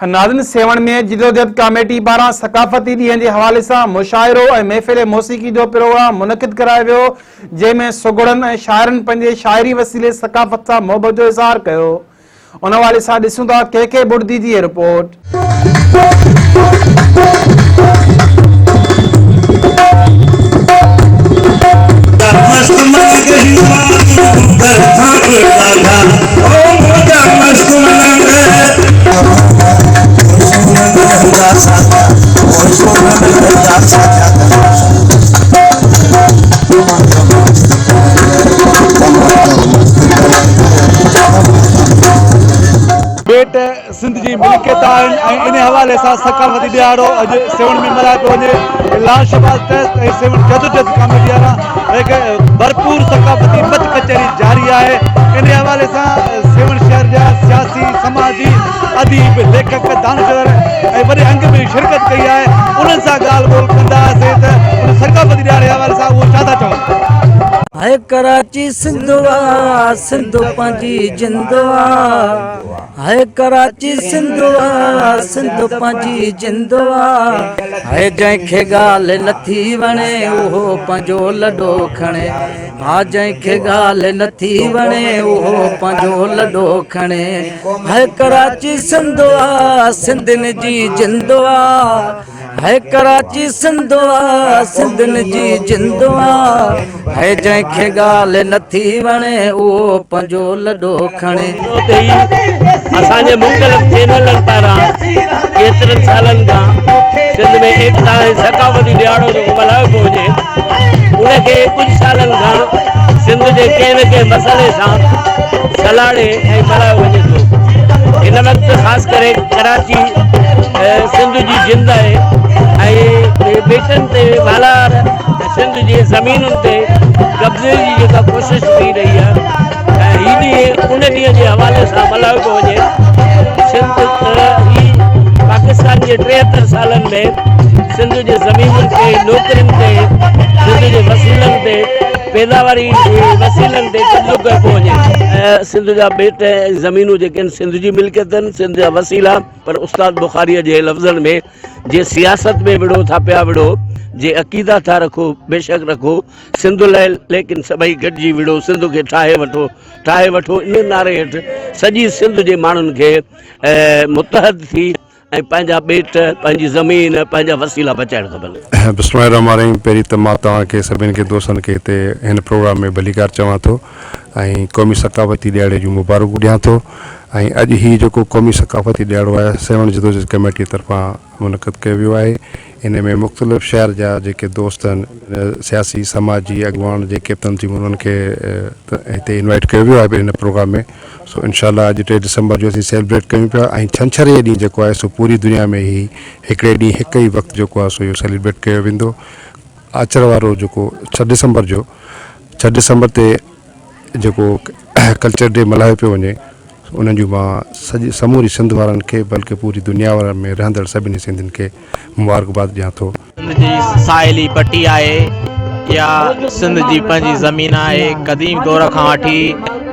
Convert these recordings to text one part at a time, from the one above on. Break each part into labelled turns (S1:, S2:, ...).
S1: ناظرين سيوهڻ ۾ جدوجهد ڪاميٽي پاران ثقافتي ڏينهن جي حوالي سان مشاعرو ۽ محفل موسيقي جو پروگرام منعقد ڪرايو ويو جنهن ۾ سگهڙن ۽ شاعرن پنهنجي شاعري وسيلي ثقافت سان محبت جو اظهار ڪيو ان حوالي سان ڏسون ٿا ڪي ڪي بڙدي جي هي رپورٽ.
S2: ٻيٽ سنڌ جي ملڪيت آهن ۽ ان حوالي سان ثقافتي ڏهاڙو اڄ سيوهڻ ۾ ملهايو پيو وڃي. لال شهباز ٽرسٽ ۽ سيوهڻ جدوجهد ڪاميٽي پاران هڪ ڀرپور ثقافتي مچ ڪچهري جاري آهي. ان حوالي سان سيوهڻ شهر جا سياسي، سماجي، اديب، ليکڪ، دانشور ۽ وڏي انگ ۾ شرڪت ڪئي آهي. انهن سان ڳالهه ٻولهه ڪنداسين ته ان ثقافتي ڏهاڙي حوالي سان اهو ڇا ٿا چون.
S3: هاء ڪراچي سنڌ آ سنڌ پنهنجي جند آ هاء ڪراچي سنڌ آ سنڌ پنهنجي جند آ هاء جنهن کي ڳالهه نٿي وڻي اهو پنهنجو لڏو کڻي ها جنهن کي ڳالهه نٿي وڻي اهو پنهنجو لڏو کڻي هاء ڪراچي سنڌ آ سنڌين جي جند آ هي ڪراچي سنڌ آ سنڌين جي جند آ هي جنهن کي ڳالهه نٿي وڻي اهو پنهنجو لڏو کڻي.
S4: اتي ئي اسان جي مختلف چينلن پاران ڪيترن سالن کان سنڌ ۾ ايڪتا ۽ ثقافتي ڏهاڙو جيڪو ملهايو پيو وڃي ان کي ڪجهه سالن کان سنڌ جي ڪنهن نه ڪنهن مسئلي سان سلهاڙي ۽ ملهايو وڃي ٿو. هن وقت خاص ڪري ڪراچي سنڌ جي جند آهي ۽ ٻيٽن تي والار سنڌ جي زمينن تي قبضي جي جيڪا ڪوشش ٿي رهي آهي ۽ هي ڏينهن ان ڏينهن جي حوالي سان ملهايو پيو وڃي. سنڌ هي پاڪستان جي 73 سالن ۾ سنڌ جي زمينن تي، نوڪرين تي، سنڌ جي وسيلن تي، پيداواري وسيلن تي قبضو ڪيو پيو وڃي. سنڌ جا ٻيٽ ۽ زمينون جيڪي آهن سنڌ جي ملڪيت آهن، سنڌ جا وسيلا پر استاد بخاريء جي لفظن ۾ جي سياست ۾ وڙهو ٿا پيا وڙهو، جي عقيدا ٿا رکو بيشڪ رکو، سنڌ لئه ليڪن سڀئي گڏجي وڙهو سنڌ کي ٺاهي وٺو ٺاهي وٺو ان نعري هيٺ سڄي سنڌ جي ماڻهن کي متحد ٿي ۽ پنهنجا ٻيٽ، پنهنجي زمين، پنهنجا وسيلا بچائڻ کپن.
S5: بسم الله الرحمٰن الرحيم پهرين ته مان توهان کي سڀني کي دوستن کي هتي هن پروگرام ۾ ڀليڪار چوان ٿو ۽ قومي ثقافتي ڏهاڙي جون مبارڪون ڏيان ٿو ۽ اڄ هي جيڪو قومي ثقافتي ڏهاڙو آهي سيوهڻ جدوجهد ڪميٽي طرفان منعقد ڪيو ويو آهي ان ۾ مختلف شهر جا جيڪي دوست آهن سياسي سماجي اڳواڻ جيڪي به تنظيمون انهن کي هتي انوائيٽ ڪيو ويو آهي هن پروگرام ۾ سو انشاء الله اڄ 3 ڊسمبر جو اسين سيلبريٽ ڪيون پيا ۽ ڇنڇر جي ڏينهن جيڪو آهي سو پوري دنيا ۾ هي هڪڙي ڏينهن هڪ ئي وقت جيڪو آهي سو اهو سيلبريٽ ڪيو ويندو آچر وارو جيڪو 6 ڊسمبر جو 6 ڊسمبر تي جيڪو ڪلچر ڊي ملهايو پيو وڃي انهن جون مان سڄي سموري سنڌ وارن کي بلڪه پوري دنيا وارن ۾ رهندڙ سڀني سنڌين کي مبارڪباد ڏيان ٿو.
S6: سنڌ جي ساحلي پٽي آهي اها سنڌ جي پنهنجي زمين آهي قديم دور کان وٺي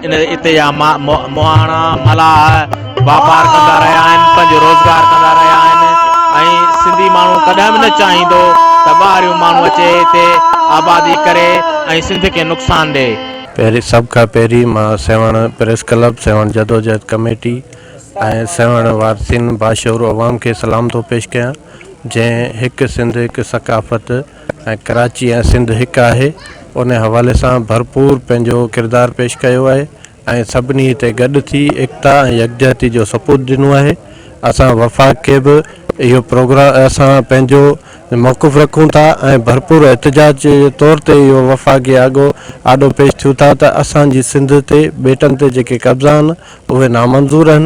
S6: ان اتي جا مهاڻا ملاح واپار ڪندا رهيا آهن پنهنجو روزگار ڪندا رهيا آهن ۽ سنڌي ماڻهو ڪڏهن به نه چاهيندو ته ٻاهريون ماڻهو اچي هتي آبادي ڪري ۽ سنڌ کي نقصان ڏئي.
S7: پهرين سڀ کان پهرين مان سيوهڻ پريس ڪلب، سيوهڻ جدوجهد ڪميٽي ۽ سيوهڻ وارثين باشعور عوام کي سلام ٿو پيش ڪيان جنهن هڪ سنڌ هڪ ثقافت ۽ ڪراچي ۽ سنڌ هڪ آهي ان حوالي سان ڀرپور پنهنجو ڪردار پيش ڪيو آهي ۽ سڀني هتي گڏ ٿي ايڪتا ۽ يڪجهتي جو سپوت ڏنو آهي اسان وفاق کي به اهو پروگرام اسان پنهنجو موقف رکون ٿا ۽ ڀرپور احتجاج جي طور تي اهو وفاق جي آڳو آڏو پيش ٿيون ٿا ته اسان جي سنڌ تي ٻيٽن تي جيڪي قبضا آهن اهي نامنظور آهن.